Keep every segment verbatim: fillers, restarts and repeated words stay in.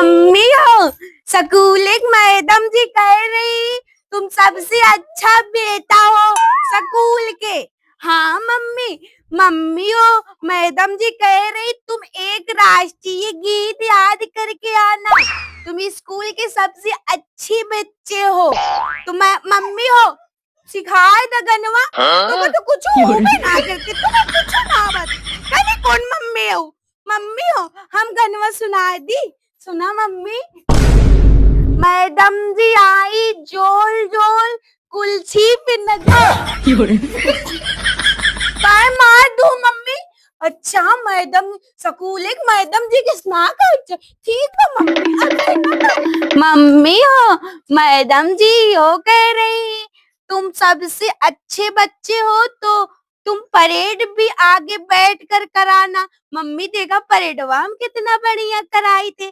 मम्मी हो, स्कूल एक मैडम जी कह रही, तुम सबसे अच्छा बेटा हो स्कूल के। हाँ मम्मी, मम्मी हो, मैडम जी कह रही तुम एक राष्ट्रीय गीत याद करके आना, तुम स्कूल के सबसे अच्छे बच्चे हो। तुम मम्मी हो, सिखाए द गनवा। हाँ? तुम्हें तो कुछ हो भी ना करती, तुम्हें कुछ ना बस। अरे कौन मम्मी हो? मम्मी हो, हम गनवा सुनाए दी। सुना मम्मी। मैडम जी आई जोल जोल, कुलछी पिन के। काय मार दूं मम्मी? अच्छा मैडम, स्कूल एक मैडम जी के सुना कर, अच्छा, ठीक है मम्मी। अच्छा, मम्मी हो, मैडम जी यो कह रही, तुम सबसे अच्छे बच्चे हो तो तुम परेड भी आगे बैठकर कराना। मम्मी देखा परेडवा हम कितना बढ़िया कराई थे।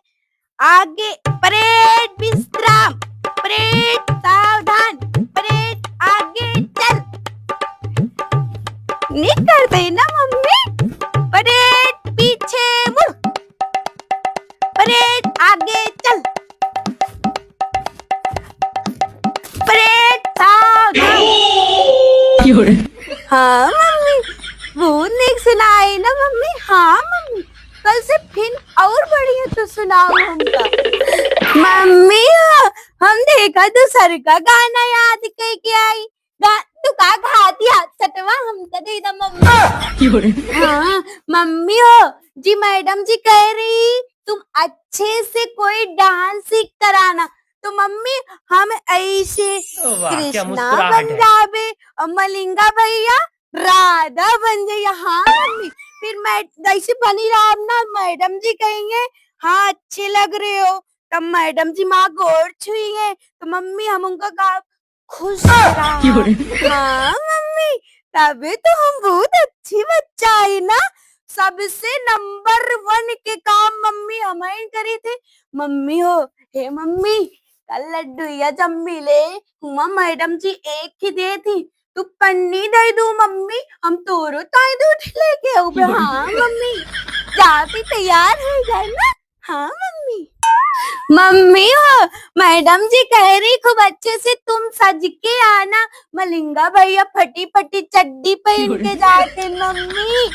आगे परेड विश्राम, परेड सावधान, परेड आगे चल। नहीं कर देना मम्मी, परेड पीछे मुड़, परेड आगे चल, परेड सावधान। हाँ मम्मी, बहुत नीक सुनाए ना मम्मी। हाँ मम्मी, कल से फिन और बढ़िया तू सुनाओ हमका। मम्मी हो, हम देखा दूसर का गाना याद करके आई। गा-, तू का घात याद सटवा हमका दे दा मम्मी। हाँ मम्मी हो, जी मैडम जी कह रही तुम अच्छे से कोई डांस सीख कराना। तो मम्मी हम ऐसे वाह, क्या कृष्णा मुस्कुराहट बन है। जाबे और मलिंगा भैया राधा बन जाइए। हाँ मम्मी, फिर मैं जैसे बनी राम ना, मैडम जी कहेंगे हाँ अच्छे लग रहे हो, तब मैडम जी माँ गोड़ छुएंगे तो मम्मी हम उनका गाँव खुश रहा। हाँ मम्मी, तबे तो हम बहुत अच्छी बच्चा है ना। सबसे नंबर वन के काम मम्मी हमाइन करी थी। मम्मी हो, हे मम्मी, कल लड्डू या जब मिले हुआ मैडम जी एक ही दे थी, तू पन्नी दे दू मम्मी, हम तोरो ताई दू ठे लेके आऊबे। हाँ मम्मी, जा भी तैयार हो जाए ना। हाँ मम्मी। मम्मी हो, मैडम जी कह रही खूब अच्छे से तुम सज के आना। मलिंगा भैया फटी फटी चड्डी पहन के जाते मम्मी।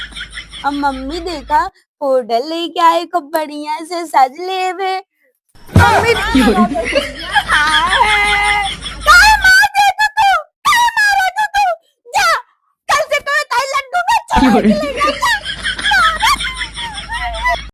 अब मम्मी देखा पाउडर लेके आए, खूब बढ़िया से सज लेवे। मम्मी काहे मार देता तू? काहे मारा तू तू? जा, कल से तोरे ताई लड्डू ना छोड़ा के ले जा।